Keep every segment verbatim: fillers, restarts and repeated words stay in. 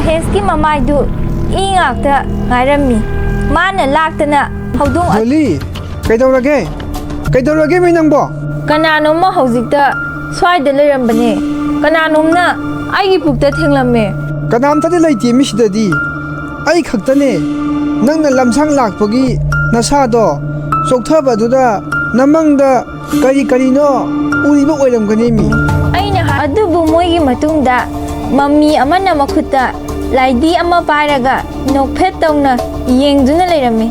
ꯃꯍꯦꯁꯀꯤ ꯃꯃꯥꯏꯗꯨ E ꯉꯥꯛꯇ ꯉꯥꯏꯔꯝꯃꯤ꯫ ꯃꯥꯅ ꯂꯥꯛꯇꯅ ꯍꯧꯗꯣꯡ ꯑ- ꯗꯣꯂꯤ, ꯀꯩꯗꯧꯔꯒꯦ? ꯀꯩꯗꯧꯔꯒꯦ ꯃꯤ ꯅꯪꯕꯣ? ꯀꯅꯥꯅꯣꯝꯃ ꯍꯧꯖꯤꯛꯇ ꯁ꯭ꯋꯥꯏꯗ ꯂꯩꯔꯝꯕꯅꯦ꯫ ꯀꯅꯥꯅꯣꯝꯅ ꯑꯩꯒꯤ ꯄꯨꯛꯇ ꯊꯦꯡꯂꯝꯃꯦ꯫ ꯀꯅꯥꯝꯇꯗꯤ ꯂꯩꯇꯦ ꯃꯤꯁꯤꯗꯗꯤ꯫ ꯑꯩ ꯈꯛꯇꯅꯦ꯫ ꯅꯪꯅ ꯂꯝꯁꯥꯡ ꯂꯥꯛꯄꯒꯤ ꯅꯁꯥꯗꯣ ꯆꯣꯛꯊꯕꯗꯨꯗ ꯅꯃꯪꯗ ꯀꯔꯤ ꯀꯔꯤꯅꯣ ꯎꯔꯤꯕ ꯑꯣꯏꯔꯝꯒꯅꯤ ꯃꯤ꯫ ꯑꯩꯅ ꯍꯥꯏ-, ꯑꯗꯨꯕꯨ ꯃꯣꯏꯒꯤ ꯃꯇꯨꯡꯗ ꯃꯃꯤ ꯑꯃꯅ ꯃꯈꯨꯠꯇ ꯂꯥꯏꯙꯤ ꯑꯃ ꯄꯥꯏꯔꯒ ꯅꯣꯛꯐꯦꯠ ꯇꯧꯅ ꯌꯦꯡꯗꯨꯅ ꯂꯩꯔꯝꯃꯤ꯫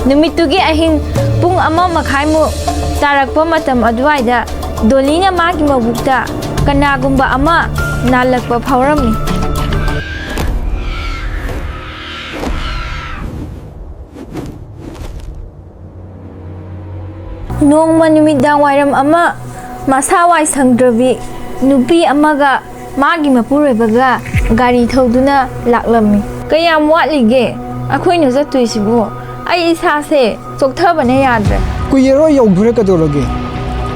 ꯅꯨꯃꯤꯠꯇꯨꯒꯤ ꯑꯍꯤꯡ ꯄꯨꯡ ꯑꯃ ꯃꯈꯥꯏꯃꯨꯛ ꯇꯥꯔꯛꯄ ꯃꯇꯝ ꯑꯗꯨꯋꯥꯏꯗ ꯗꯣꯂꯤꯅ ꯃꯥꯒꯤ ꯃꯕꯨꯛꯇ ꯀꯅꯥꯒꯨꯝꯕ ꯑꯃ ꯅꯥꯜꯂꯛꯄ ꯐꯥꯎꯔꯝꯃꯤ꯫ ꯅꯣꯡꯃ ꯅꯨꯃꯤꯗꯥꯡ ꯋꯥꯏꯔꯝ ꯑꯃ ꯃꯁꯥ ꯋꯥꯏ ꯁꯪꯗ꯭ꯔꯕꯤ ꯅꯨꯄꯤ ꯑꯃꯒ ꯃꯥꯒꯤ ꯃꯄꯨꯔꯣꯏꯕꯒ ꯒꯥꯔꯤ ꯊꯧꯗꯨꯅ ꯂꯥꯛꯂꯝꯃꯤ꯫ "ꯀꯌꯥꯝ ꯋꯥꯠꯂꯤꯒꯦ ꯑꯩꯈꯣꯏꯅ ꯆꯠꯇꯣꯏꯁꯤꯕꯨ? ꯑꯩ ꯏꯁꯥꯁꯦ ꯆꯣꯛꯊꯕꯅ ꯌꯥꯗ꯭ꯔꯦ꯫" "ꯀꯨꯏꯔꯔꯣꯏ ꯌꯧꯗꯣꯔꯦ ꯀꯩꯗꯧꯔꯒꯦ?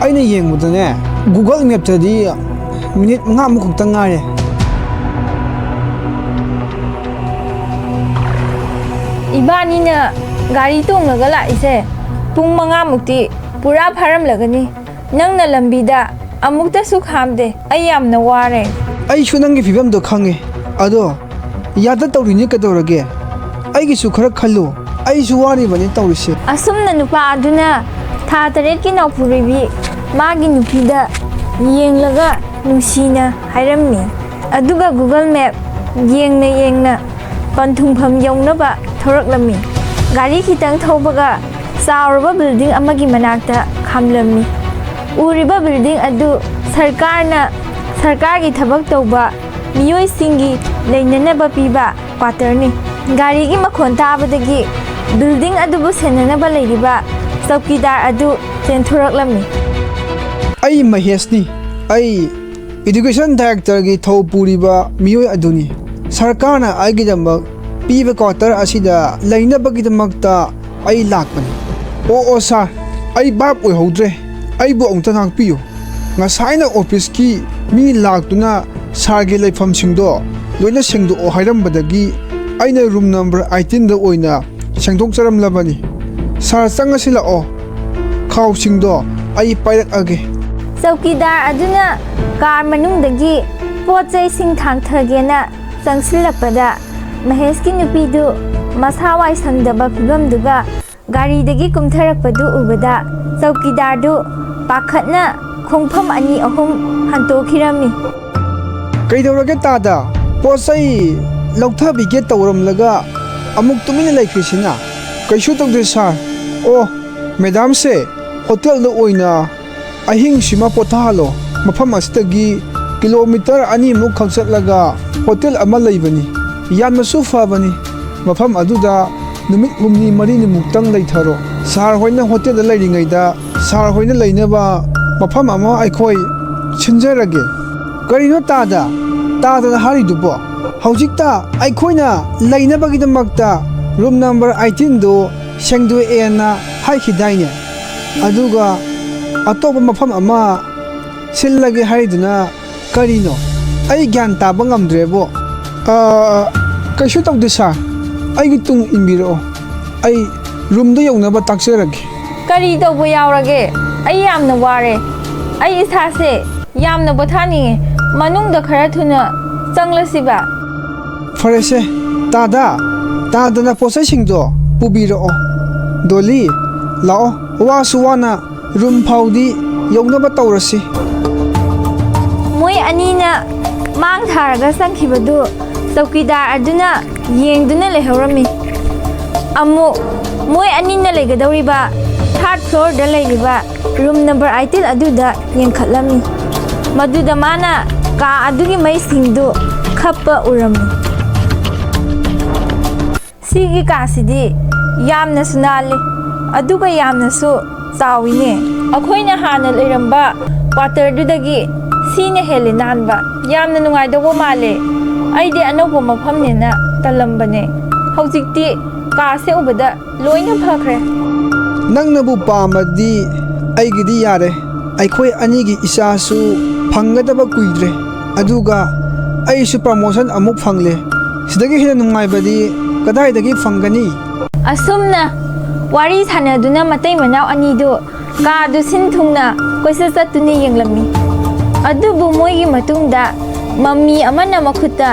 ꯑꯩꯅ ꯌꯦꯡꯕꯗꯅꯦ Google Mapꯇꯗꯤ ꯃꯤꯅꯤꯠ ꯃꯉꯥꯃꯨꯛ ꯈꯛꯇ ꯉꯥꯏꯔꯦ꯫" "ꯏꯕꯥꯅꯤꯅ ꯒꯥꯔꯤ ꯇꯣꯡꯂꯒ ꯂꯥꯛꯏꯁꯦ ꯄꯨꯡ ꯃꯉꯥꯃꯨꯛꯇꯤ ꯄꯨꯔꯥ ꯐꯥꯔꯝꯂꯒꯅꯤ꯫ ꯅꯪꯅ ꯂꯝꯕꯤꯗ ꯑꯃꯨꯛꯇꯁꯨ ꯈꯥꯝꯗꯦ꯫ ꯑꯩ ꯌꯥꯝꯅ ꯋꯥꯔꯦ꯫" "ꯑꯩꯁꯨ ꯅꯪꯒꯤ ꯐꯤꯕꯝꯗꯣ ꯈꯪꯉꯦ꯫ ꯑꯗꯣ ꯌꯥꯗ ꯇꯧꯔꯤꯅꯤ ꯀꯩꯗꯧꯔꯒꯦ? ꯑꯩꯒꯤꯁꯨ ꯈꯔ ꯈꯜꯂꯨ꯫ ꯑꯩꯁꯨ ꯋꯥꯔꯤꯕꯅꯤ ꯇꯧꯔꯤꯁꯦ꯫" ꯑꯁꯨꯝꯅ ꯅꯨꯄꯥ ꯑꯗꯨꯅ ꯊꯥ ꯇꯔꯦꯠꯀꯤ ꯅꯥꯎꯄꯨꯔꯩꯕꯤ ꯃꯥꯒꯤ ꯅꯨꯄꯤꯗ ꯌꯦꯡꯂꯒ ꯅꯨꯡꯁꯤꯅ ꯍꯥꯏꯔꯝꯃꯤ꯫ ꯑꯗꯨꯒ Google Map ꯌꯦꯡꯅ ꯌꯦꯡꯅ ꯄꯟꯊꯨꯡꯐꯝ ꯌꯧꯅꯕ ꯊꯧꯔꯛꯂꯝꯃꯤ꯫ ꯒꯥꯔꯤ ꯈꯤꯇꯪ ꯊꯧꯕꯒ ꯆꯥꯎꯔꯕ building ꯑꯃꯒꯤ ꯃꯅꯥꯛꯇ ꯈꯥꯝꯂꯝꯃꯤ꯫ ꯎꯔꯤꯕ building ꯑꯗꯨ ꯁꯔꯀꯥꯔꯅ, ꯁꯔꯀꯥꯔꯒꯤ ꯊꯕꯛ ꯇꯧꯕ ꯃꯤꯑꯣꯏꯁꯤꯡꯒꯤ ꯂꯩꯅꯅꯕ ꯄꯤꯕ quarterꯅꯤ꯫ ꯒꯥꯔꯤꯒꯤ ꯃꯈꯣꯟ ꯇꯥꯕꯗꯒꯤ building ꯑꯗꯨꯕꯨ ꯁꯦꯟꯅꯅꯕ ꯂꯩꯔꯤꯕ ꯆꯧꯀꯤꯗꯥꯔ ꯑꯗꯨ ꯆꯦꯟꯊꯣꯔꯛꯂꯝꯃꯤ꯫ "ꯑꯩ ꯃꯍꯦꯁꯅꯤ꯫ ꯑꯩ education directorꯒꯤ ꯊꯧ ꯄꯨꯔꯤꯕ ꯃꯤꯑꯣꯏ ꯑꯗꯨꯅꯤ꯫ ꯁꯔꯀꯥꯔꯅ ꯑꯩꯒꯤꯗꯃꯛ ꯄꯤꯕ quarter ꯑꯁꯤꯗ ꯂꯩꯅꯕꯒꯤꯗꯃꯛꯇ ꯑꯩ ꯂꯥꯛꯄꯅꯤ꯫" "ꯑꯣ, ꯑꯣ, sir, ꯑꯩ ꯚꯥꯞ ꯑꯣꯏꯍꯧꯗ꯭ꯔꯦ꯫ ꯑꯩꯕꯨ ꯑꯃꯨꯛꯇ ꯉꯥꯛꯄꯤꯌꯨ꯫ ꯉꯁꯥꯏꯅ officeꯀꯤ ꯃꯤ ꯂꯥꯛꯇꯨꯅ ꯁꯥꯔꯒꯤ ꯂꯩꯐꯝꯁꯤꯡꯗꯣ ꯂꯣꯏꯅ ꯁꯦꯡꯗꯣꯛꯑꯣ ꯍꯥꯏꯔꯝꯕꯗꯒꯤ ꯑꯩꯅ ꯔꯨꯝ ꯅꯝꯕꯔ ꯑꯩꯠꯇꯤꯟꯗ ꯑꯣꯏꯅ ꯁꯦꯡꯗꯣꯛꯆꯔꯝꯂꯕꯅꯤ꯫ ꯁꯥꯔ, ꯆꯪꯉꯁꯤ ꯂꯥꯛꯑꯣ꯫ ꯈꯥꯎꯁꯤꯡꯗꯣ ꯑꯩ ꯄꯥꯏꯔꯛꯑꯒꯦ꯫ ꯆꯧꯀꯤꯗꯥꯔ ꯑꯗꯨꯅ ꯀꯥꯔ ꯃꯅꯨꯡꯗꯒꯤ ꯄꯣꯠ ꯆꯩꯁꯤꯡ ꯊꯥꯡꯊꯒꯦꯅ ꯆꯪꯁꯤꯜꯂꯛꯄꯗ, ꯃꯍꯦꯁꯀꯤ ꯅꯨꯄꯤꯗꯨ ꯃꯁꯥ ꯋꯥꯏ ꯁꯪꯗꯕ ꯐꯤꯚꯝꯗꯨꯒ ꯒꯥꯔꯤꯗꯒꯤ ꯀꯨꯝꯊꯔꯛꯄꯗꯨ ꯎꯕꯗ, ꯆꯧꯀꯤꯗꯥꯔꯗꯨ ꯄꯥꯈꯠꯅ ꯈꯣꯡꯐꯝ ꯑꯅꯤ ꯑꯍꯨꯝ ꯍꯟꯇꯣꯛꯈꯤꯔꯝꯃꯤ꯫ "ꯀꯩꯗꯧꯔꯒꯦ ꯇꯥꯗ? ꯄꯣꯠ ꯆꯩ ꯂꯧꯊꯕꯤꯒꯦ ꯇꯧꯔꯝꯂꯒ ꯑꯃꯨꯛ ꯇꯨꯃꯤꯟꯅ ꯂꯩꯈ꯭ꯔꯤꯁꯤꯅ?" "ꯀꯩꯁꯨ ꯇꯧꯗꯦ ꯁꯥꯔ꯫ ꯑꯣ, ꯃꯦꯗꯥꯝꯁꯦ ꯍꯣꯇꯦꯜꯗ ꯑꯣꯏꯅ ꯑꯍꯤꯡꯁꯤꯃ ꯄꯣꯊꯥꯍꯜꯂꯣ꯫ ꯃꯐꯝ ꯑꯁꯤꯗꯒꯤ ꯀꯤꯂꯣꯃꯤꯇꯔ ꯑꯅꯤꯃꯨꯛ ꯈꯛ ꯆꯠꯂꯒ ꯍꯣꯇꯦꯜ ꯑꯃ ꯂꯩꯕꯅꯤ꯫ ꯌꯥꯝꯅꯁꯨ ꯐꯕꯅꯤ꯫ ꯃꯐꯝ ꯑꯗꯨꯗ ꯅꯨꯃꯤꯠ ꯍꯨꯝꯅꯤ ꯃꯔꯤꯅꯤꯃꯨꯛꯇꯪ ꯂꯩꯊꯔꯣ꯫ ꯁꯥꯔ ꯍꯣꯏꯅ ꯍꯣꯇꯦꯜꯗ ꯂꯩꯔꯤꯉꯩꯗ ꯁꯥꯔ ꯍꯣꯏꯅ ꯂꯩꯅꯕ ꯃꯐꯝ ꯑꯃ ꯑꯩꯈꯣꯏ ꯁꯤꯟꯖꯔꯒꯦ꯫" "ꯀꯔꯤꯅꯣ ꯇꯥꯗ? ꯇꯥꯗꯅ ꯍꯥꯏꯔꯤꯗꯨꯕꯣ? ꯍꯧꯖꯤꯛꯇ ꯑꯩꯈꯣꯏꯅ ꯂꯩꯅꯕꯒꯤꯗꯃꯛꯇ ꯔꯨꯝ ꯅꯝꯕꯔ ꯑꯩꯠꯇꯤꯟꯗꯨ ꯁꯦꯡꯗꯣꯛꯑꯦꯅ ꯍꯥꯏꯈꯤꯗꯥꯏꯅꯦ? ꯑꯗꯨꯒ ꯑꯇꯣꯞꯄ ꯃꯐꯝ ꯑꯃ ꯁꯤꯜꯂꯒꯦ ꯍꯥꯏꯔꯤꯗꯨꯅ ꯀꯔꯤꯅꯣ? ꯑꯩ ꯒ꯭ꯌꯥꯟ ꯇꯥꯕ ꯉꯝꯗ꯭ꯔꯦꯕꯣ꯫" "ꯑ, ꯀꯩꯁꯨ ꯇꯧꯗꯦ ꯁꯥꯔ꯫ ꯑꯩꯒꯤ ꯇꯨꯡ ꯏꯟꯕꯤꯔꯛꯑꯣ꯫ ꯑꯩ ꯔꯨꯝꯗ ꯌꯧꯅꯕ ꯇꯥꯛꯆꯔꯒꯦ꯫" "ꯀꯔꯤ ꯇꯧꯕ ꯌꯥꯎꯔꯒꯦ? ꯑꯩ ꯌꯥꯝꯅ ꯋꯥꯔꯦ꯫ ꯑꯩ ꯏꯁꯥꯁꯦ ꯌꯥꯝꯅ ꯄꯣꯊꯥꯅꯤꯡꯉꯦ꯫ ꯃꯅꯨꯡꯗ ꯈꯔ ꯊꯨꯅ ꯆꯪꯂꯁꯤꯕ꯫" "ꯐꯔꯦꯁꯦ, ꯇꯥꯗ, ꯇꯥꯗꯅ ꯄꯣꯠꯆꯩꯁꯤꯡꯗꯣ ꯄꯨꯕꯤꯔꯛꯑꯣ꯫ ꯗꯣꯂꯤ, ꯂꯥꯛꯑꯣ, ꯋꯥꯁꯨ ꯋꯥꯅ ꯔꯨꯝ ꯐꯥꯎꯗꯤ ꯌꯧꯅꯕ ꯇꯧꯔꯁꯤ꯫" ꯃꯣꯏ ꯑꯅꯤꯅ ꯃꯥꯡ ꯊꯥꯔꯒ ꯆꯪꯈꯤꯕꯗꯨ ꯆꯧꯀꯤꯗꯥꯔ ꯑꯗꯨꯅ ꯌꯦꯡꯗꯨꯅ ꯂꯩꯍꯧꯔꯝꯃꯤ꯫ ꯑꯃꯨꯛ ꯃꯣꯏ ꯑꯅꯤꯅ ꯂꯩꯒꯗꯧꯔꯤꯕ ꯊꯥꯔꯠ ꯐ꯭ꯂꯣꯔꯗ ꯂꯩꯔꯤꯕ ꯔꯨꯝ ꯅꯝꯕꯔ ꯑꯩꯠꯇꯤꯟ ꯑꯗꯨꯗ ꯌꯦꯡꯈꯠꯂꯝꯃꯤ꯫ ꯃꯗꯨꯗ ꯃꯥꯅ ꯀꯥ ꯑꯗꯨꯒꯤ ꯃꯩꯁꯤꯡꯗꯨ ꯈꯞꯄ ꯎꯔꯝꯃꯤ꯫ "ꯁꯤꯒꯤ ꯀꯥꯁꯤꯗꯤ ꯌꯥꯝꯅꯁꯨ ꯅꯥꯜꯂꯤ, ꯑꯗꯨꯒ ꯌꯥꯝꯅꯁꯨ ꯆꯥꯎꯏꯅꯦ꯫ ꯑꯩꯈꯣꯏꯅ ꯍꯥꯟꯅ ꯂꯩꯔꯝꯕ ꯀ꯭ꯋꯥꯇꯔꯗꯨꯗꯒꯤ ꯁꯤꯅ ꯍꯦꯜꯂꯤ ꯅꯥꯟꯕ꯫ ꯌꯥꯝꯅ ꯅꯨꯡꯉꯥꯏꯗꯧꯕ ꯃꯥꯜꯂꯦ꯫ ꯑꯩꯗꯤ ꯑꯅꯧꯕ ꯃꯐꯝꯅꯦꯅ ꯇꯜꯂꯝꯕꯅꯦ꯫ ꯍꯧꯖꯤꯛꯇꯤ ꯀꯥꯁꯦ ꯎꯕꯗ ꯂꯣꯏꯅ ꯐꯈ꯭ꯔꯦ꯫" "ꯅꯪꯅꯕꯨ ꯄꯥꯝꯃꯗꯤ ꯑꯩꯒꯤꯗꯤ ꯌꯥꯔꯦ꯫ ꯑꯩꯈꯣꯏ ꯑꯅꯤꯒꯤ ꯏꯆꯥꯁꯨ ꯐꯪꯒꯗꯕ ꯀꯨꯏꯗ꯭ꯔꯦ꯫ ꯑꯗꯨꯒ ꯑꯩꯁꯨ ꯄ꯭ꯔꯃꯣꯁꯟ ꯑꯃꯨꯛ ꯐꯪꯂꯦ꯫ ꯁꯤꯗꯒꯤ ꯍꯦꯟꯅ ꯅꯨꯡꯉꯥꯏꯕꯗꯤ ꯀꯗꯥꯏꯗꯒꯤ ꯐꯪꯒꯅꯤ? ꯑꯁꯨꯝꯅ ꯋꯥꯔꯤ ꯁꯥꯟꯅꯗꯨꯅ ꯃꯇꯩ ꯃꯅꯥꯎ ꯑꯅꯤꯗꯨ ꯀꯥꯗꯨ ꯁꯤꯟ ꯊꯨꯡꯅ ꯀꯣꯏꯆꯠ ꯆꯠꯇꯨꯅ ꯌꯦꯡꯂꯝꯃꯤ꯫ ꯑꯗꯨꯕꯨ ꯃꯣꯏꯒꯤ ꯃꯇꯨꯡꯗ ꯃꯃꯤ ꯑꯃꯅ ꯃꯈꯨꯠꯇ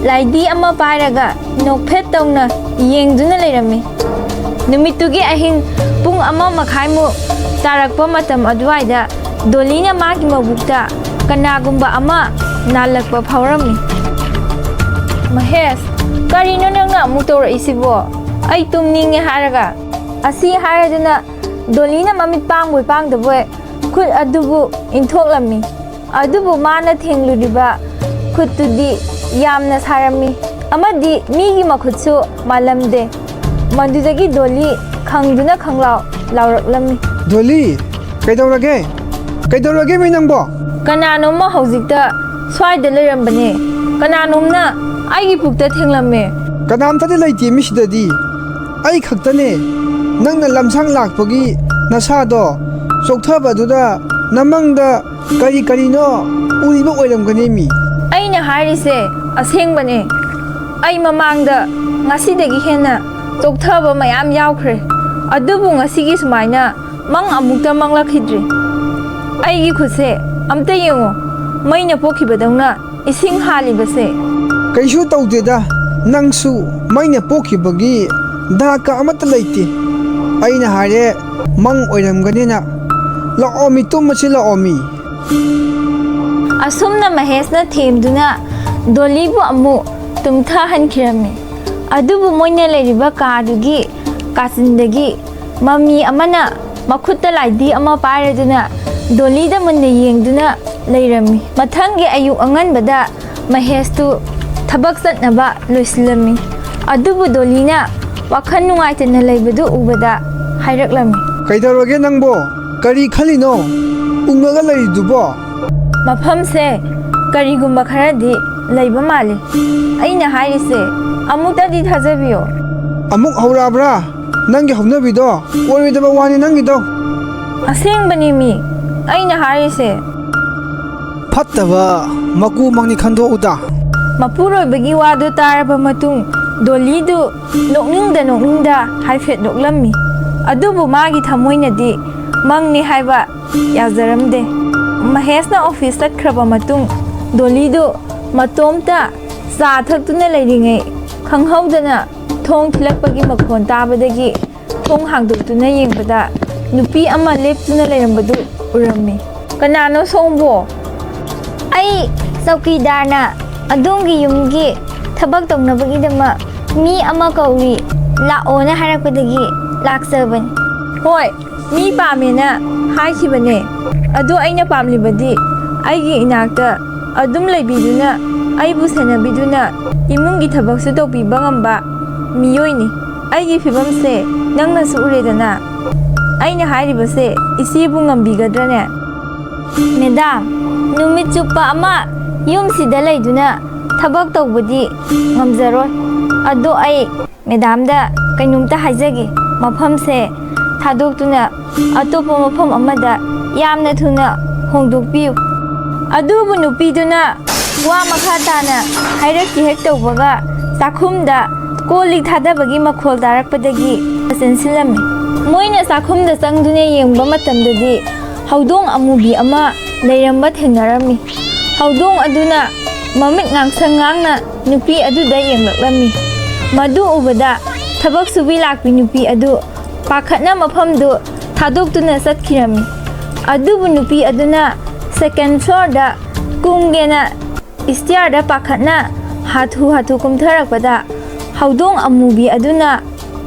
ꯂꯥꯏꯙꯤ ꯑꯃ ꯄꯥꯏꯔꯒ ꯅꯣꯛꯐꯦꯠ ꯇꯧꯅ ꯌꯦꯡꯗꯨꯅ ꯂꯩꯔꯝꯃꯤ꯫ ꯅꯨꯃꯤꯠꯇꯨꯒꯤ ꯑꯍꯤꯡ ꯄꯨꯡ ꯑꯃ ꯃꯈꯥꯏꯃꯨꯛ ꯇꯥꯔꯛꯄ ꯃꯇꯝ ꯑꯗꯨꯋꯥꯏꯗ ꯗꯣꯂꯤꯅ ꯃꯥꯒꯤ ꯃꯕꯨꯛꯇ ꯀꯅꯥꯒꯨꯝꯕ ꯑꯃ ꯅꯥꯜꯂꯛꯄ ꯐꯥꯎꯔꯝꯃꯤ꯫ "ꯃꯍꯦꯁ, ꯀꯔꯤꯅꯣ ꯅꯪꯅ ꯑꯃꯨꯛ ꯇꯧꯔꯛꯏꯁꯤꯕꯣ? ꯑꯩ ꯇꯨꯝꯅꯤꯡꯉꯦ ꯍꯥꯏꯔꯒ?" ꯑꯁꯤ ꯍꯥꯏꯔꯗꯨꯅ ꯗꯣꯂꯤꯅ ꯃꯃꯤꯠ ꯄꯥꯡꯕꯣꯏ ꯄꯥꯡꯗꯕꯣꯏ ꯈꯨꯠ ꯑꯗꯨꯕꯨ ꯏꯟꯊꯣꯛꯂꯝꯃꯤ꯫ ꯑꯗꯨꯕꯨ ꯃꯥꯅ ꯊꯦꯡꯂꯨꯔꯤꯕ ꯈꯨꯠꯇꯨꯗꯤ ꯌꯥꯝꯅ ꯁꯥꯔꯝꯃꯤ ꯑꯃꯗꯤ ꯃꯤꯒꯤ ꯃꯈꯨꯠꯁꯨ ꯃꯥꯜꯂꯝꯗꯦ꯫ ꯃꯗꯨꯗꯒꯤ ꯗꯣꯂꯤ ꯈꯪꯗꯨꯅ ꯈꯪꯂꯥꯎ ꯂꯥꯎꯔꯛꯂꯝꯃꯤ꯫ "ꯗꯣꯂꯤ, ꯀꯩꯗꯧꯔꯒꯦ? ꯀꯩꯗꯧꯔꯒꯦ ꯃꯤ ꯅꯪꯕꯣ?" ꯀꯅꯥꯅꯣꯝꯃ ꯍꯧꯖꯤꯛꯇ ꯁ꯭ꯋꯥꯏꯗ ꯂꯩꯔꯝꯕꯅꯦ꯫ ꯀꯅꯥꯅꯣꯝꯅ ꯑꯩꯒꯤ ꯄꯨꯛꯇ ꯊꯦꯡꯂꯝꯃꯦ꯫ "ꯀꯅꯥꯝꯇꯗꯤ ꯂꯩꯇꯦ ꯃꯤꯁꯤꯗꯗꯤ꯫ ꯑꯩ ꯈꯛꯇꯅꯦ꯫ ꯅꯪꯅ ꯂꯝꯁꯥꯡ ꯂꯥꯛꯄꯒꯤ ꯅꯁꯥꯗꯣ ꯆꯣꯛꯊꯕꯗꯨꯗ ꯅꯃꯪꯗ ꯀꯔꯤ ꯀꯔꯤꯅꯣ ꯎꯔꯤꯕ ꯑꯣꯏꯔꯝꯒꯅꯤ ꯃꯤ꯫" ꯑꯩꯅ ꯍꯥꯏꯔꯤꯁꯦ ꯑꯁꯦꯡꯕꯅꯦ꯫ ꯑꯩ ꯃꯃꯥꯡꯗ ꯉꯁꯤꯗꯒꯤ ꯍꯦꯟꯅ ꯆꯣꯛꯊꯕ ꯃꯌꯥꯝ ꯌꯥꯎꯈ꯭ꯔꯦ꯫ ꯑꯗꯨꯕꯨ ꯉꯁꯤꯒꯤ ꯁꯨꯃꯥꯏꯅ ꯃꯪ ꯑꯃꯨꯛꯇ ꯃꯪꯂꯛꯈꯤꯗ꯭ꯔꯤ꯫ ꯑꯩꯒꯤ ꯈꯨꯠꯁꯦ ꯑꯝꯇ ꯌꯦꯡꯉꯣ, ꯃꯩꯅ ꯄꯣꯛꯈꯤꯕꯗꯧꯅ ꯏꯁꯤꯡ ꯍꯥꯜꯂꯤꯕꯁꯦ꯫ "ꯀꯩꯁꯨ ꯇꯧꯗꯦꯗ, ꯅꯪꯁꯨ ꯃꯩꯅ ꯄꯣꯛꯈꯤꯕꯒꯤ ꯗꯥꯛꯀ ꯑꯃꯠꯇ ꯂꯩꯇꯦ꯫ ꯑꯩꯅ ꯍꯥꯏꯔꯦ, ꯃꯪ ꯑꯣꯏꯔꯝꯒꯅꯤꯅ꯫ ꯂꯥꯛꯑꯣ ꯃꯤ, ꯇꯨꯝꯃꯁꯤ ꯂꯥꯛꯑꯣ ꯃꯤ꯫" ꯑꯁꯨꯝꯅ ꯃꯍꯦꯁꯅ ꯊꯦꯝꯗꯨꯅ ꯗꯣꯂꯤꯕꯨ ꯑꯃꯨꯛ ꯇꯨꯝꯊꯍꯟꯈꯤꯔꯝꯃꯤ꯫ ꯑꯗꯨꯕꯨ ꯃꯣꯏꯅ ꯂꯩꯔꯤꯕ ꯀꯥꯗꯨꯒꯤ ꯀꯥꯆꯤꯟꯗꯒꯤ ꯃꯃꯤ ꯑꯃꯅ ꯃꯈꯨꯠꯇ ꯂꯥꯏꯙꯤ ꯑꯃ ꯄꯥꯏꯔꯗꯨꯅ ꯗꯣꯂꯤꯗ ꯃꯨꯟꯅ ꯌꯦꯡꯗꯨꯅ ꯂꯩꯔꯝꯃꯤ꯫ ꯃꯊꯪꯒꯤ ꯑꯌꯨꯛ ꯑꯉꯟꯕꯗ ꯃꯍꯦꯁꯇꯨ ꯊꯕꯛ ꯆꯠꯅꯕ ꯂꯣꯏꯁꯤꯜꯂꯝꯃꯤ꯫ ꯑꯗꯨꯕꯨ ꯗꯣꯂꯤꯅ ꯋꯥꯈꯜ ꯅꯨꯡꯉꯥꯏꯇꯅ ꯂꯩꯕꯗꯨ ꯎꯕꯗ ꯍꯥꯏꯔꯛꯂꯝꯃꯤ꯫ "ꯀꯩꯗꯧꯔꯒꯦ ꯅꯪꯕꯣ? ꯀꯔꯤ ꯈꯜꯂꯤꯅꯣ ꯎꯪꯉꯒ ꯂꯩꯔꯤꯗꯨꯕꯣ?" "ꯃꯐꯝꯁꯦ ꯀꯔꯤꯒꯨꯝꯕ ꯈꯔꯗꯤ ꯂꯩꯕ ꯃꯥꯜꯂꯤ꯫ ꯑꯩꯅ ꯍꯥꯏꯔꯤꯁꯦ ꯑꯃꯨꯛꯇꯗꯤ ꯊꯥꯖꯕꯤꯌꯣ꯫" "ꯑꯃꯨꯛ ꯍꯧꯔꯛꯑꯕ꯭ꯔꯥ ꯅꯪꯒꯤ ꯍꯧꯅꯕꯤꯗꯣ? ꯑꯣꯏꯔꯣꯏꯗꯕ ꯋꯥꯅꯤ ꯅꯪꯒꯤꯗꯣ꯫" "ꯑꯁꯦꯡꯕꯅꯤ ꯃꯤ, ꯑꯩꯅ ꯍꯥꯏꯔꯤꯁꯦ꯫" ꯐꯠꯇꯕ ꯃꯀꯨꯃꯛꯅꯤ ꯈꯟꯗꯣꯛꯎꯗ꯫ ꯃꯄꯨꯔꯣꯏꯕꯒꯤ ꯋꯥꯗꯨ ꯇꯥꯔꯕ ꯃꯇꯨꯡ ꯗꯣꯂꯤꯗꯨ ꯅꯣꯛꯅꯤꯡꯗ ꯅꯣꯛꯅꯤꯡꯗ ꯍꯥꯏꯐꯦꯠ ꯅꯣꯛꯂꯝꯃꯤ꯫ ꯑꯗꯨꯕꯨ ꯃꯥꯒꯤ ꯊꯃꯣꯏꯅꯗꯤ ꯃꯪꯅꯤ ꯍꯥꯏꯕ ꯌꯥꯖꯔꯝꯗꯦ꯫ ꯃꯍꯦꯁꯅ ꯑꯣꯐꯤꯁ ꯆꯠꯈ꯭ꯔꯕ ꯃꯇꯨꯡ ꯗꯣꯂꯤꯗꯨ ꯃꯇꯣꯝꯇ ꯆꯥ ꯊꯛꯇꯨꯅ ꯂꯩꯔꯤꯉꯩ ꯈꯪꯍꯧꯗꯅ ꯊꯣꯡ ꯊꯤꯜꯂꯛꯄꯒꯤ ꯃꯈꯣꯟ ꯇꯥꯕꯗꯒꯤ ꯊꯣꯡ ꯍꯥꯡꯗꯣꯛꯇꯨꯅ ꯌꯦꯡꯕꯗ ꯅꯨꯄꯤ ꯑꯃ ꯂꯦꯞꯇꯨꯅ ꯂꯩꯔꯝꯕꯗꯨ ꯎꯔꯝꯃꯤ꯫ "ꯀꯅꯥꯅꯣ ꯁꯣꯝꯕꯨ?" "ꯑꯩ ꯆꯧꯀꯤꯗꯥꯔꯅ ꯑꯗꯣꯝꯒꯤ ꯌꯨꯝꯒꯤ ꯊꯕꯛ ꯇꯧꯅꯕꯒꯤꯗꯃꯛ ꯃꯤ ꯑꯃ ꯀꯧꯔꯤ, ꯂꯥꯛꯑꯣꯅ ꯍꯥꯏꯔꯛꯄꯗꯒꯤ ꯂꯥꯛꯆꯕꯅꯤ꯫" "ꯍꯣꯏ, ꯃꯤ ꯄꯥꯝꯃꯦꯅ ꯍꯥꯏꯈꯤꯕꯅꯦ꯫ ꯑꯗꯣ ꯑꯩꯅ ꯄꯥꯝꯂꯤꯕꯗꯤ ꯑꯩꯒꯤ ꯏꯅꯥꯛꯇ ꯑꯗꯨꯝ ꯂꯩꯕꯤꯗꯨꯅ ꯑꯩꯕꯨ ꯁꯦꯟꯅꯕꯤꯗꯨꯅ ꯏꯃꯨꯡꯒꯤ ꯊꯕꯛꯁꯨ ꯇꯧꯕꯤꯕ ꯉꯝꯕ ꯃꯤꯑꯣꯏꯅꯤ꯫ ꯑꯩꯒꯤ ꯐꯤꯕꯝꯁꯦ ꯅꯪꯅꯁꯨ ꯎꯔꯦꯗꯅ꯫ ꯑꯩꯅ ꯍꯥꯏꯔꯤꯕꯁꯦ ꯏꯆꯦꯕꯨ ꯉꯝꯕꯤꯒꯗ꯭ꯔꯅꯦ?" "ꯃꯦꯗꯥꯝ, ꯅꯨꯃꯤꯠ ꯆꯨꯞꯄ ꯑꯃ ꯌꯨꯝꯁꯤꯗ ꯂꯩꯗꯨꯅ ꯊꯕꯛ ꯇꯧꯕꯗꯤ ꯉꯝꯖꯔꯣꯏ꯫ ꯑꯗꯣ ꯑꯩ ꯃꯦꯗꯥꯝꯗ ꯀꯩꯅꯣꯝꯇ ꯍꯥꯏꯖꯒꯦ꯫ ꯃꯐꯝꯁꯦ ꯊꯥꯗꯣꯛꯇꯨꯅ ꯑꯇꯣꯞꯄ ꯃꯐꯝ ꯑꯃꯗ ꯌꯥꯝꯅ ꯊꯨꯅ ꯍꯣꯡꯗꯣꯛꯄꯤꯌꯨ꯫" ꯑꯗꯨꯕꯨ ꯅꯨꯄꯤꯗꯨꯅ ꯋꯥ ꯃꯈꯥ ꯇꯥꯅ ꯍꯥꯏꯔꯛꯈꯤ ꯍꯦꯛ ꯇꯧꯕꯒ ꯆꯥꯛꯈꯨꯝꯗ ꯀꯣꯜ ꯂꯤꯛ ꯊꯥꯗꯕꯒꯤ ꯃꯈꯣꯜ ꯇꯥꯔꯛꯄꯗꯒꯤ ꯆꯦꯟꯁꯤꯜꯂꯝꯃꯤ꯫ ꯃꯣꯏꯅ ꯆꯥꯛꯈꯨꯝꯗ ꯆꯪꯗꯨꯅ ꯌꯦꯡꯕ ꯃꯇꯝꯗꯗꯤ ꯍꯧꯗꯣꯡ ꯑꯃꯨꯕꯤ ꯑꯃ ꯂꯩꯔꯝꯕ ꯊꯦꯡꯅꯔꯝꯃꯤ꯫ ꯍꯧꯗꯣꯡ ꯑꯗꯨꯅ ꯃꯃꯤꯠ ꯉꯥꯡꯁꯪ ꯉꯥꯡꯅ ꯅꯨꯄꯤ ꯑꯗꯨꯗ ꯌꯦꯡꯂꯛꯂꯝꯃꯤ꯫ ꯃꯗꯨ ꯎꯕꯗ ꯊꯕꯛ ꯁꯨꯕꯤ ꯂꯥꯛꯄꯤ ꯅꯨꯄꯤ ꯑꯗꯨ ꯄꯥꯈꯠꯅ ꯃꯐꯝꯗꯨ ꯊꯥꯗꯣꯛꯇꯨꯅ ꯆꯠꯈꯤꯔꯝꯃꯤ꯫ ꯑꯗꯨꯕꯨ ꯅꯨꯄꯤ ꯑꯗꯨꯅ ꯁꯦꯀꯦꯟ ꯐ꯭ꯂꯣꯔꯗ ꯀꯨꯝꯒꯦꯅ ꯏꯁꯇꯤꯌꯥꯔꯗ ꯄꯥꯈꯠꯅ ꯍꯥꯊꯨ ꯍꯥꯊꯨ ꯀꯨꯝꯊꯔꯛꯄꯗ ꯍꯧꯗꯣꯡ ꯑꯃꯨꯕꯤ ꯑꯗꯨꯅ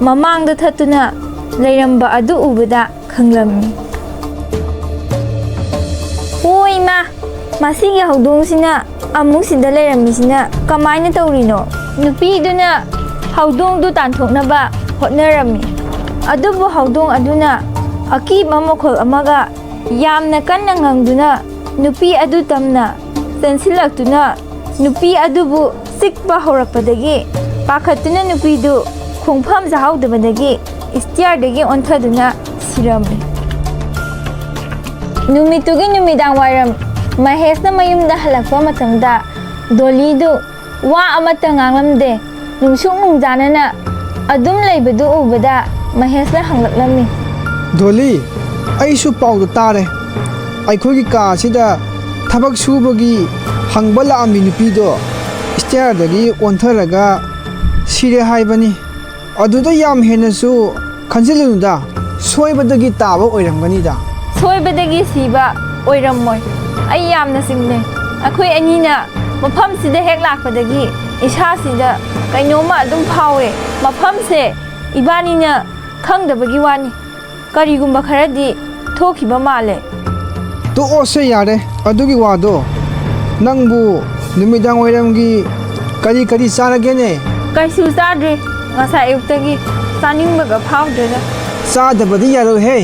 ꯃꯃꯥꯡꯗ ꯊꯠꯇꯨꯅ ꯂꯩꯔꯝꯕ ꯑꯗꯨ ꯎꯕꯗ ꯈꯪꯂꯝꯃꯤ꯫ "ꯑꯣ ꯏꯃꯥ, ꯃꯁꯤꯒꯤ ꯍꯧꯗꯣꯡꯁꯤꯅ ꯑꯃꯨꯛ ꯁꯤꯗ ꯂꯩꯔꯝꯃꯤꯁꯤꯅ ꯀꯃꯥꯏꯅ ꯇꯧꯔꯤꯅꯣ?" ꯅꯨꯄꯤꯗꯨꯅ ꯍꯧꯗꯣꯡꯗꯨ ꯇꯥꯟꯊꯣꯛꯅꯕ ꯍꯣꯠꯅꯔꯝꯃꯤ꯫ ꯑꯗꯨꯕꯨ ꯍꯧꯗꯣꯡ ꯑꯗꯨꯅ ꯑꯀꯤꯕ ꯃꯈꯣꯜ ꯑꯃꯒ ꯌꯥꯝꯅ ꯀꯟꯅ ꯉꯪꯗꯨꯅ ꯅꯨꯄꯤ ꯑꯗꯨ ꯇꯝꯅ ꯆꯦꯟꯁꯤꯜꯂꯛꯇꯨꯅ ꯅꯨꯄꯤ ꯑꯗꯨꯕꯨ ꯆꯤꯛꯄ ꯍꯧꯔꯛꯄꯗꯒꯤ ꯄꯥꯈꯠꯇꯨꯅ ꯅꯨꯄꯤꯗꯨ ꯈꯣꯡꯐꯝ ꯆꯥꯍꯧꯗꯕꯗꯒꯤ ꯏꯁꯇꯤꯌꯥꯔꯗꯒꯤ ꯑꯣꯟꯊꯗꯨꯅ ꯁꯤꯔꯝꯃꯤ꯫ ꯅꯨꯃꯤꯠꯇꯨꯒꯤ ꯅꯨꯃꯤꯗꯥꯡ ꯋꯥꯏꯔꯝ ꯃꯍꯦꯁꯅ ꯃꯌꯨꯝꯗ ꯍꯜꯂꯛꯄ ꯃꯇꯝꯗ ꯗꯣꯂꯤꯗꯨ ꯋꯥ ꯑꯃꯠꯇ ꯉꯥꯡꯂꯝꯗꯦ꯫ ꯅꯨꯡꯁꯨꯛ ꯅꯨꯡꯖꯥꯅꯅ ꯑꯗꯨꯝ ꯂꯩꯕꯗꯨ ꯎꯕꯗ ꯃꯍꯦꯁꯅ ꯍꯪꯂꯛꯂꯝꯃꯤ꯫ "ꯗꯣꯂꯤ, ꯑꯩꯁꯨ ꯄꯥꯎꯗ ꯇꯥꯔꯦ꯫ ꯑꯩꯈꯣꯏꯒꯤ ꯀꯥ ꯑꯁꯤꯗ ꯊꯕꯛ ꯁꯨꯕꯒꯤ ꯍꯪꯕ ꯂꯥꯛꯑꯝꯃꯤ ꯅꯨꯄꯤꯗꯣ ꯁ꯭ꯇꯦꯌꯔꯗꯒꯤ ꯑꯣꯟꯊꯔꯒ ꯁꯤꯔꯦ ꯍꯥꯏꯕꯅꯤ꯫ ꯑꯗꯨꯗ ꯌꯥꯝ ꯍꯦꯟꯅꯁꯨ ꯈꯟꯖꯤꯜꯂꯨꯅꯨꯗ, ꯁꯣꯏꯕꯗꯒꯤ ꯇꯥꯕ ꯑꯣꯏꯔꯝꯒꯅꯤꯗ꯫" "ꯁꯣꯏꯕꯗꯒꯤ ꯁꯤꯕ ꯑꯣꯏꯔꯝꯃꯣꯏ꯫ ꯑꯩ ꯌꯥꯝꯅ ꯆꯤꯡꯅꯩ꯫ ꯑꯩꯈꯣꯏ ꯑꯅꯤꯅ ꯃꯐꯝꯁꯤꯗ ꯍꯦꯛ ꯂꯥꯛꯄꯗꯒꯤ ꯏꯁꯥꯁꯤꯗ ꯀꯩꯅꯣꯝꯃ ꯑꯗꯨꯝ ꯐꯥꯎꯋꯦ꯫ ꯃꯐꯝꯁꯦ ꯏꯕꯥꯅꯤꯅ ꯈꯪꯗꯕꯒꯤ ꯋꯥꯅꯤ꯫ ꯀꯔꯤꯒꯨꯝꯕ ꯈꯔꯗꯤ ꯊꯣꯛꯈꯤꯕ ꯃꯥꯜꯂꯦ꯫" "ꯇꯣꯛꯑꯣꯁꯦ ꯌꯥꯔꯦ ꯑꯗꯨꯒꯤ ꯋꯥꯗꯣ꯫ ꯅꯪꯕꯨ ꯅꯨꯃꯤꯗꯥꯡ ꯋꯥꯏꯔꯝꯒꯤ ꯀꯔꯤ ꯀꯔꯤ ꯆꯥꯔꯒꯦꯅꯦ?" "ꯀꯩꯁꯨ ꯆꯥꯗ꯭ꯔꯤ꯫ ꯉꯁꯥꯏ ꯑꯌꯨꯛꯇꯒꯤ ꯆꯥꯅꯤꯡꯕꯒ ꯐꯥꯎꯗ꯭ꯔꯦꯗ꯫" "ꯆꯥꯗꯕꯗꯤ ꯌꯥꯔꯣꯏꯍꯦ꯫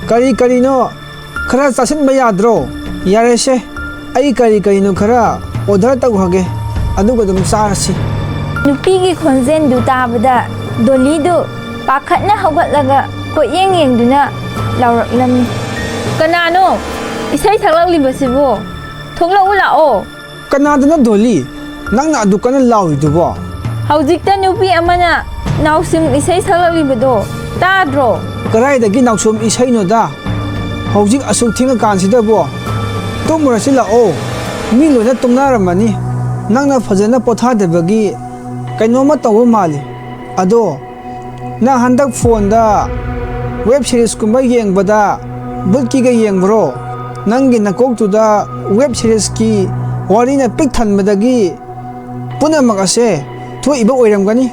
ꯀꯔꯤ ꯀꯔꯤꯅꯣ ꯈꯔ ꯆꯥꯁꯤꯟꯕ ꯌꯥꯗ꯭ꯔꯣ?" "ꯌꯥꯔꯦꯁꯦ, ꯑꯩ ꯀꯔꯤ ꯀꯔꯤꯅꯣ ꯈꯔ ꯑꯣꯔꯗꯔ ꯇꯧꯈ꯭ꯔꯒꯦ, ꯑꯗꯨꯒ ꯑꯗꯨꯝ ꯆꯥꯔꯁꯤ꯫" ꯅꯨꯄꯤꯒꯤ ꯈꯣꯟꯖꯦꯜꯗꯨ ꯇꯥꯕꯗ ꯗꯣꯂꯤꯗꯨ ꯄꯥꯈꯠꯅ ꯍꯧꯒꯠꯂꯒ ꯀꯣꯏꯌꯦꯡ ꯌꯦꯡꯗꯨꯅ ꯂꯥꯎꯔꯛꯂꯝꯃꯤ꯫ "ꯀꯅꯥꯅꯣ ꯏꯁꯩ ꯁꯛꯂꯛꯂꯤꯕꯁꯤꯕꯨ? ꯊꯣꯛꯂꯛꯎ ꯂꯥꯛꯑꯣ꯫" "ꯀꯅꯥꯗꯅꯣ ꯗꯣꯂꯤ, ꯅꯪꯅ ꯑꯗꯨ ꯀꯟꯅ ꯂꯥꯎꯔꯤꯗꯨꯕꯣ?" "ꯍꯧꯖꯤꯛꯇ ꯅꯨꯄꯤ ꯑꯃꯅ ꯅꯥꯎꯁꯨꯝ ꯏꯁꯩ ꯁꯛꯂꯛꯂꯤꯕꯗꯣ ꯇꯥꯗ꯭ꯔꯣ?" "ꯀꯗꯥꯏꯗꯒꯤ ꯅꯥꯎꯁꯨꯝ ꯏꯁꯩꯅꯣꯗ? ꯍꯧꯖꯤꯛ ꯑꯁꯨꯛ ꯊꯦꯡꯉꯀꯥꯟꯁꯤꯗꯕꯣ? ꯇꯨꯝꯃꯨꯔꯁꯤ ꯂꯥꯛꯑꯣ꯫ ꯃꯤ ꯂꯣꯏꯅ ꯇꯨꯝꯅꯔꯝꯃꯅꯤ꯫ ꯅꯪꯅ ꯐꯖꯅ ꯄꯣꯊꯥꯗꯕꯒꯤ ꯀꯩꯅꯣꯝꯃ ꯇꯧꯕ ꯃꯥꯜꯂꯤ꯫ ꯑꯗꯣ, ꯅꯪ ꯍꯟꯗꯛ ꯐꯣꯟꯗ ꯋꯦꯕ ꯁꯤꯔꯤꯁꯀꯨꯝꯕ ꯌꯦꯡꯕꯗ ꯕꯨꯠꯀꯤꯒ ꯌꯦꯡꯕ꯭ꯔꯣ? ꯅꯪꯒꯤ ꯅꯀꯣꯛꯇꯨꯗ ꯋꯦꯕ ꯁꯤꯔꯤꯁꯀꯤ ꯋꯥꯔꯤꯅ ꯄꯤꯛ ꯊꯟꯕꯗꯒꯤ ꯄꯨꯝꯅꯃꯛ ꯑꯁꯦ ꯊꯣꯛꯏꯕ ꯑꯣꯏꯔꯝꯒꯅꯤ꯫"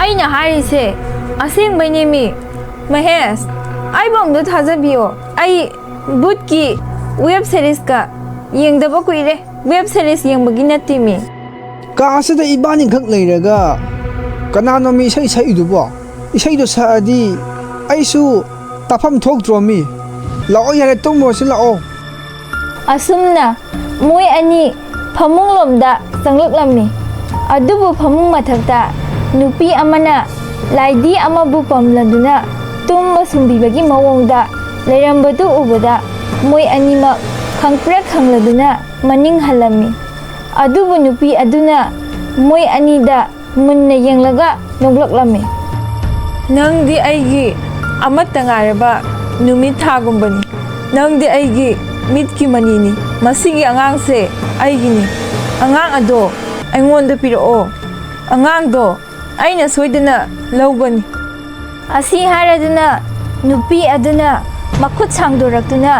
"ꯑꯩꯅ ꯍꯥꯏꯔꯤꯁꯦ ꯑꯁꯦꯡꯕꯩꯅꯦꯃꯤ꯫ ꯃꯍꯦꯁ, ꯑꯩꯕꯨ ꯑꯝꯇ ꯊꯥꯖꯕꯤꯌꯣ꯫ ꯑꯩ ꯕꯨꯠꯀꯤ ꯋꯦꯕ ꯁꯤꯔꯤꯁꯀ ꯌꯦꯡꯗꯕ ꯀꯨꯏꯔꯦ꯫ ꯋꯦꯕ ꯁꯤꯔꯤꯁ ꯌꯦꯡꯕꯒꯤ ꯅꯠꯇꯦꯃꯤ꯫" "ꯀꯥ ꯑꯁꯤꯗ ꯏꯕꯥꯅꯤꯈꯛ ꯂꯩꯔꯒ ꯀꯅꯥꯅꯣ ꯃꯤ ꯏꯁꯩ ꯁꯛꯏꯗꯨꯕꯣ? ꯏꯁꯩꯗꯣ ꯁꯛꯑꯗꯤ ꯑꯩꯁꯨ ꯇꯥꯐꯝ ꯊꯣꯛꯇ꯭ꯔꯣ ꯃꯤ? ꯂꯥꯛꯑꯣ ꯌꯥꯔꯦ, ꯇꯨꯝꯃꯨꯔꯁꯤ ꯂꯥꯛꯑꯣ꯫" ꯑꯁꯨꯝꯅ ꯃꯣꯏ ꯑꯅꯤ ꯐꯃꯨꯡꯂꯣꯝꯗ ꯆꯪꯂꯛꯂꯝꯃꯤ꯫ ꯑꯗꯨꯕꯨ ꯐꯃꯨꯡ ꯃꯊꯛꯇ ꯅꯨꯄꯤ ꯑꯃꯅ ꯂꯥꯏꯙꯤ ꯑꯃꯕꯨ ꯄꯝꯂꯗꯨꯅ ꯇꯨꯝꯕ ꯁꯨꯝꯕꯤꯕꯒꯤ ꯃꯑꯣꯡꯗ ꯂꯩꯔꯝꯕꯗꯨ ꯎꯕꯗ ꯃꯣꯏ ꯑꯅꯤꯃꯛ ꯈꯪꯄ꯭ꯔꯦꯛ ꯈꯪꯂꯗꯨꯅ ꯃꯅꯤꯡ ꯍꯜꯂꯝꯃꯤ꯫ ꯑꯗꯨꯕꯨ ꯅꯨꯄꯤ ꯑꯗꯨꯅ ꯃꯣꯏ ꯑꯅꯤꯗ ꯃꯨꯟꯅ ꯌꯦꯡꯂꯒ ꯅꯣꯛꯂꯛꯂꯝꯃꯤ꯫ "ꯅꯪꯗꯤ ꯑꯩꯒꯤ ꯑꯃꯠꯇ ꯉꯥꯏꯔꯕ ꯅꯨꯃꯤꯠ ꯊꯥꯒꯨꯝꯕꯅꯤ꯫ ꯅꯪꯗꯤ ꯑꯩꯒꯤ ꯃꯤꯠꯀꯤ ꯃꯅꯤꯅꯤ꯫ ꯃꯁꯤꯒꯤ ꯑꯉꯥꯡꯁꯦ ꯑꯩꯒꯤꯅꯤ꯫ ꯑꯉꯥꯡ ꯑꯗꯣ ꯑꯩꯉꯣꯟꯗ ꯄꯤꯔꯛꯑꯣ꯫ ꯑꯉꯥꯡꯗꯣ ꯑꯩꯅ ꯁꯣꯏꯗꯅ ꯂꯧꯒꯅꯤ꯫" ꯑꯁꯤ ꯍꯥꯏꯔꯗꯨꯅ ꯅꯨꯄꯤ ꯑꯗꯨꯅ ꯃꯈꯨꯠ ꯁꯥꯡꯗꯣꯔꯛꯇꯨꯅ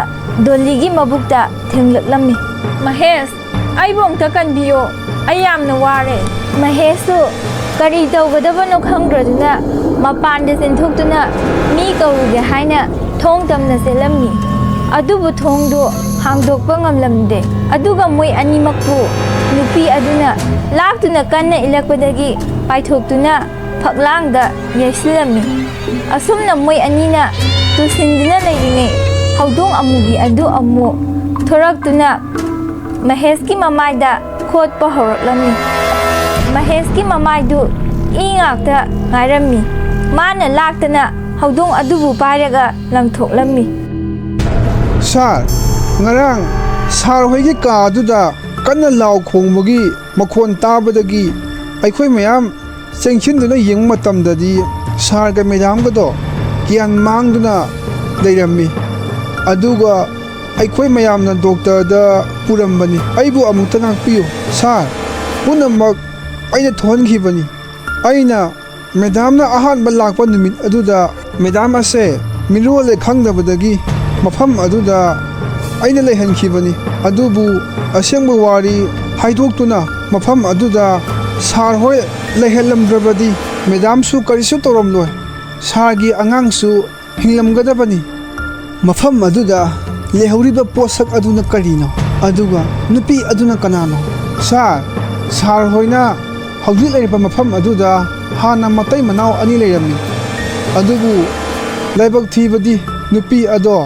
ꯗꯣꯂꯤꯒꯤ ꯃꯕꯨꯛꯇ ꯊꯦꯡꯂꯛꯂꯝꯃꯤ꯫ "ꯃꯍꯦꯁ, ꯑꯩꯕꯨ ꯑꯝꯇ ꯀꯟꯕꯤꯌꯣ꯫ ꯑꯩ ꯌꯥꯝꯅ ꯋꯥꯔꯦ꯫" ꯃꯍꯦꯁꯁꯨ ꯀꯔꯤ ꯇꯧꯒꯗꯕꯅꯣ ꯈꯪꯗ꯭ꯔꯗꯨꯅ ꯃꯄꯥꯟꯗ ꯆꯦꯟꯊꯣꯛꯇꯨꯅ ꯃꯤ ꯀꯧꯔꯨꯒꯦ ꯍꯥꯏꯅ ꯊꯣꯡ ꯇꯝꯅ ꯆꯦꯜꯂꯝꯃꯤ꯫ ꯑꯗꯨꯕꯨ ꯊꯣꯡꯗꯨ ꯍꯥꯡꯗꯣꯛꯄ ꯉꯝꯂꯝꯗꯦ꯫ ꯑꯗꯨꯒ ꯃꯣꯏ ꯑꯅꯤꯃꯛꯄꯨ ꯅꯨꯄꯤ ꯑꯗꯨꯅ ꯂꯥꯛꯇꯨꯅ ꯀꯟꯅ ꯏꯜꯂꯛꯄꯗꯒꯤ ꯄꯥꯏꯊꯣꯛꯇꯨꯅ ꯐꯛꯂꯥꯡꯗ ꯌꯩꯁꯤꯜꯂꯝꯃꯤ꯫ ꯑꯁꯨꯝꯅ ꯃꯣꯏ ꯑꯅꯤꯅ ꯇꯨꯁꯤꯟꯗꯨꯅ ꯂꯩꯔꯤꯉꯩ ꯍꯧꯗꯣꯡ ꯑꯃꯨꯕꯤ ꯑꯗꯨ ꯑꯃꯨꯛ ꯊꯣꯔꯛꯇꯨꯅ ꯃꯍꯦꯁꯀꯤ ꯃꯃꯥꯏꯗ ꯈꯣꯠꯄ ꯍꯧꯔꯛꯂꯝꯃꯤ꯫ ꯃꯍꯦꯁꯀꯤ ꯃꯃꯥꯏꯗꯨ ꯏ ꯉꯥꯛꯇ ꯉꯥꯏꯔꯝꯃꯤ꯫ ꯃꯥꯅ ꯂꯥꯛꯇꯅ ꯍꯧꯗꯣꯡ ꯑꯗꯨꯕꯨ ꯄꯥꯏꯔꯒ ꯂꯪꯊꯣꯛꯂꯝꯃꯤ꯫ "ꯁꯥꯔ, ꯉꯔꯥꯡ ꯁꯥꯔ ꯍꯣꯏꯒꯤ ꯀꯥ ꯑꯗꯨꯗ ꯀꯟꯅ ꯂꯥꯎ ꯈꯣꯡꯕꯒꯤ ꯃꯈꯣꯟ ꯇꯥꯕꯗꯒꯤ ꯑꯩꯈꯣꯏ ꯃꯌꯥꯝ ꯆꯦꯡꯁꯤꯟꯗꯨꯅ ꯌꯦꯡꯕ ꯃꯇꯝꯗꯗꯤ ꯁꯥꯔꯒ ꯃꯦꯗꯥꯝꯒꯗꯣ ꯒ꯭ꯌꯥꯟ ꯃꯥꯡꯗꯨꯅ ꯂꯩꯔꯝꯃꯤ꯫ ꯑꯗꯨꯒ ꯑꯩꯈꯣꯏ ꯃꯌꯥꯝꯅ ꯗꯣꯛꯇꯔꯗ ꯄꯨꯔꯝꯕꯅꯤ꯫ ꯑꯩꯕꯨ ꯑꯃꯨꯛꯇ ꯉꯥꯛꯄꯤꯌꯨ ꯁꯥꯔ꯫ ꯄꯨꯝꯅꯃꯛ ꯑꯩꯅ ꯊꯣꯛꯍꯟꯈꯤꯕꯅꯤ꯫ ꯑꯩꯅ ꯃꯦꯗꯥꯝꯅ ꯑꯍꯥꯟꯕ ꯂꯥꯛꯄ ꯅꯨꯃꯤꯠ ꯑꯗꯨꯗ ꯃꯦꯗꯥꯝ ꯑꯁꯦ ꯃꯤꯔꯣꯜꯂꯦ ꯈꯪꯗꯕꯗꯒꯤ ꯃꯐꯝ ꯑꯗꯨꯗ ꯑꯩꯅ ꯂꯩꯍꯟꯈꯤꯕꯅꯤ꯫ ꯑꯗꯨꯕꯨ ꯑꯁꯦꯡꯕ ꯋꯥꯔꯤ ꯍꯥꯏꯗꯣꯛꯇꯨꯅ ꯃꯐꯝ ꯑꯗꯨꯗ ꯁꯥꯔ ꯍꯣꯏ ꯂꯩꯍꯜꯂꯝꯗ꯭ꯔꯕꯗꯤ ꯃꯦꯗꯥꯝꯁꯨ ꯀꯔꯤꯁꯨ ꯇꯧꯔꯝꯂꯣꯏ꯫ ꯁꯥꯔꯒꯤ ꯑꯉꯥꯡꯁꯨ ꯍꯤꯡꯂꯝꯒꯗꯕꯅꯤ꯫" "ꯃꯐꯝ ꯑꯗꯨꯗ ꯂꯩꯍꯧꯔꯤꯕ ꯄꯣꯠꯁꯛ ꯑꯗꯨꯅ ꯀꯔꯤꯅꯣ? ꯑꯗꯨꯒ ꯅꯨꯄꯤ ꯑꯗꯨꯅ ꯀꯅꯥꯅꯣ?" "ꯁꯥꯔ, ꯁꯥꯔ ꯍꯣꯏꯅ ꯍꯧꯖꯤꯛ ꯂꯩꯔꯤꯕ ꯃꯐꯝ ꯑꯗꯨꯗ ꯍꯥꯟꯅ ꯃꯇꯩ ꯃꯅꯥꯎ ꯑꯅꯤ ꯂꯩꯔꯝꯃꯤ꯫ ꯑꯗꯨꯕꯨ ꯂꯥꯏꯕꯛ ꯊꯤꯕꯗꯤ ꯅꯨꯄꯤ ꯑꯗꯣ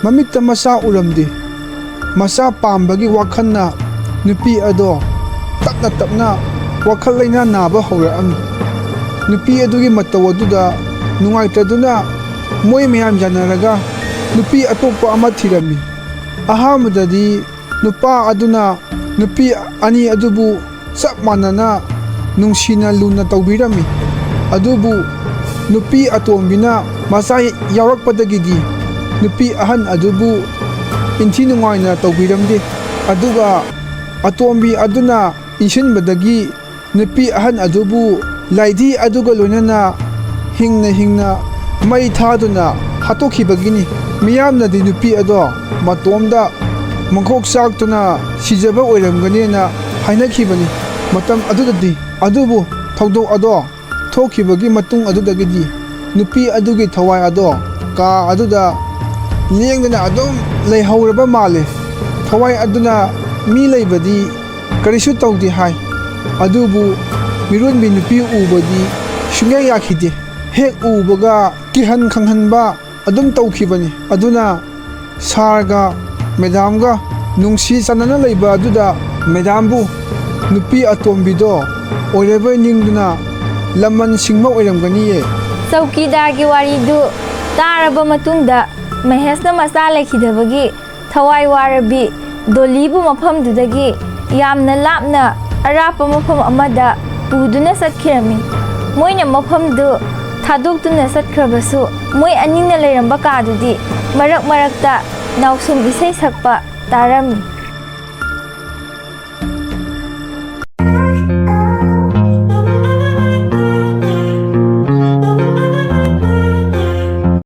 ꯃꯃꯤꯠꯇ ꯃꯆꯥ ꯎꯔꯝꯗꯦ꯫ ꯃꯆꯥ ꯄꯥꯝꯕꯒꯤ ꯋꯥꯈꯜꯅ ꯅꯨꯄꯤ ꯑꯗꯣ ꯇꯞꯅ ꯇꯞꯅ ꯋꯥꯈꯜ ꯂꯩꯅꯥ ꯅꯥꯕ ꯍꯧꯔꯛꯑꯝꯃꯤ꯫ ꯅꯨꯄꯤ ꯑꯗꯨꯒꯤ ꯃꯇꯧ ꯑꯗꯨꯗ ꯅꯨꯡꯉꯥꯏꯇꯗꯨꯅ ꯃꯣꯏ ꯃꯌꯥꯝ ꯌꯥꯅꯔꯒ ꯅꯨꯄꯤ ꯑꯇꯣꯞꯄ ꯑꯃ ꯊꯤꯔꯝꯃꯤ꯫ ꯑꯍꯥꯟꯕꯗꯗꯤ ꯅꯨꯄꯥ ꯑꯗꯨꯅ ꯅꯨꯄꯤ ꯑꯅꯤ ꯑꯗꯨꯕꯨ ꯆꯞ ꯃꯥꯟꯅꯅ ꯅꯨꯡꯁꯤꯅ ꯂꯨꯅ ꯇꯧꯕꯤꯔꯝꯃꯤ꯫ ꯑꯗꯨꯕꯨ ꯅꯨꯄꯤ ꯑꯇꯣꯝꯕꯤꯅ ꯃꯆꯥ ꯌꯥꯎꯔꯛꯄꯗꯒꯤꯗꯤ ꯅꯨꯄꯤ ꯑꯍꯟ ꯑꯗꯨꯕꯨ ꯏꯟꯊꯤ ꯅꯨꯡꯉꯥꯏꯅ ꯇꯧꯕꯤꯔꯝꯗꯦ꯫ ꯑꯗꯨꯒ ꯑꯇꯣꯝꯕꯤ ꯑꯗꯨꯅ ꯏꯟꯁꯤꯟꯕꯗꯒꯤ ꯅꯨꯄꯤ ꯑꯍꯟ ꯑꯗꯨꯕꯨ ꯂꯥꯏꯙꯤ ꯑꯗꯨꯒ ꯂꯣꯏꯅꯅ ꯍꯤꯡꯅ ꯍꯤꯡꯅ ꯃꯩ ꯊꯥꯗꯨꯅ ꯍꯥꯠꯇꯣꯛꯈꯤꯕꯒꯤꯅꯤ꯫ ꯃꯤꯌꯥꯝꯅꯗꯤ ꯅꯨꯄꯤ ꯑꯗꯣ ꯃꯇꯣꯝꯗ ꯃꯀꯣꯛ ꯆꯥꯛꯇꯨꯅ ꯁꯤꯖꯕ ꯑꯣꯏꯔꯝꯒꯅꯤꯅ ꯍꯥꯏꯅꯈꯤꯕꯅꯤ ꯃꯇꯝ ꯑꯗꯨꯗꯗꯤ꯫ ꯑꯗꯨꯕꯨ ꯊꯧꯗꯣꯛ ꯑꯗꯣ ꯊꯣꯛꯈꯤꯕꯒꯤ ꯃꯇꯨꯡ ꯑꯗꯨꯗꯒꯤꯗꯤ ꯅꯨꯄꯤ ꯑꯗꯨꯒꯤ ꯊꯋꯥꯏ ꯑꯗꯣ ꯀꯥ ꯑꯗꯨꯗ ꯂꯦꯡꯗꯅ ꯑꯗꯨꯝ ꯂꯩꯍꯧꯔꯕ ꯃꯥꯜꯂꯦ꯫ ꯊꯋꯥꯏ ꯑꯗꯨꯅ ꯃꯤ ꯂꯩꯕꯗꯤ ꯀꯔꯤꯁꯨ ꯇꯧꯗꯦ ꯍꯥꯏ꯫ ꯑꯗꯨꯕꯨ ꯃꯤꯔꯣꯟꯕꯤ ꯅꯨꯄꯤ ꯎꯕꯗꯤ ꯁꯨꯡꯌꯥ ꯌꯥꯈꯤꯗꯦ꯫ ꯍꯦꯛ ꯎꯕꯒ ꯀꯤꯍꯟ ꯈꯪꯍꯟꯕ ꯑꯗꯨꯝ ꯇꯧꯈꯤꯕꯅꯤ꯫ ꯑꯗꯨꯅ ꯁꯥꯔꯒ ꯃꯦꯗꯥꯝꯒ ꯅꯨꯡꯁꯤ ꯆꯥꯟꯅꯅ ꯂꯩꯕ ꯑꯗꯨꯗ ꯃꯦꯗꯥꯝꯕꯨ ꯅꯨꯄꯤ ꯑꯇꯣꯝꯕꯤꯗꯣ ꯑꯣꯏꯔꯕꯣꯏ ꯅꯤꯡꯗꯨꯅ ꯂꯃꯟ ꯁꯤꯡꯕ ꯑꯣꯏꯔꯝꯒꯅꯤꯌꯦ꯫ ꯆꯧꯀꯤꯗꯥꯔꯒꯤ ꯋꯥꯔꯤꯗꯨ ꯇꯥꯔꯕ ꯃꯇꯨꯡꯗ ꯃꯍꯦꯁꯅ ꯃꯆꯥ ꯂꯩꯈꯤꯗꯕꯒꯤ ꯊꯋꯥꯏ ꯋꯥꯔꯕꯤ ꯗꯣꯂꯤꯕꯨ ꯃꯐꯝꯗꯨꯗꯒꯤ ꯌꯥꯝꯅ ꯂꯥꯞꯅ ꯑꯔꯥꯞꯄ ꯃꯐꯝ ꯑꯃꯗ ꯄꯨꯗꯨꯅ ꯆꯠꯈꯤꯔꯝꯃꯤ꯫ ꯃꯣꯏꯅ ꯃꯐꯝꯗꯨ ꯊꯥꯗꯣꯛꯇꯨꯅ ꯆꯠꯈ꯭ꯔꯕꯁꯨ ꯃꯣꯏ ꯑꯅꯤꯅ ꯂꯩꯔꯝꯕ ꯀꯥꯗꯨꯗꯤ ꯃꯔꯛ ꯃꯔꯛꯇ ꯅꯥꯎꯁꯨꯝ ꯏꯁꯩ ꯁꯛꯄ ꯇꯥꯔꯝꯃꯤ꯫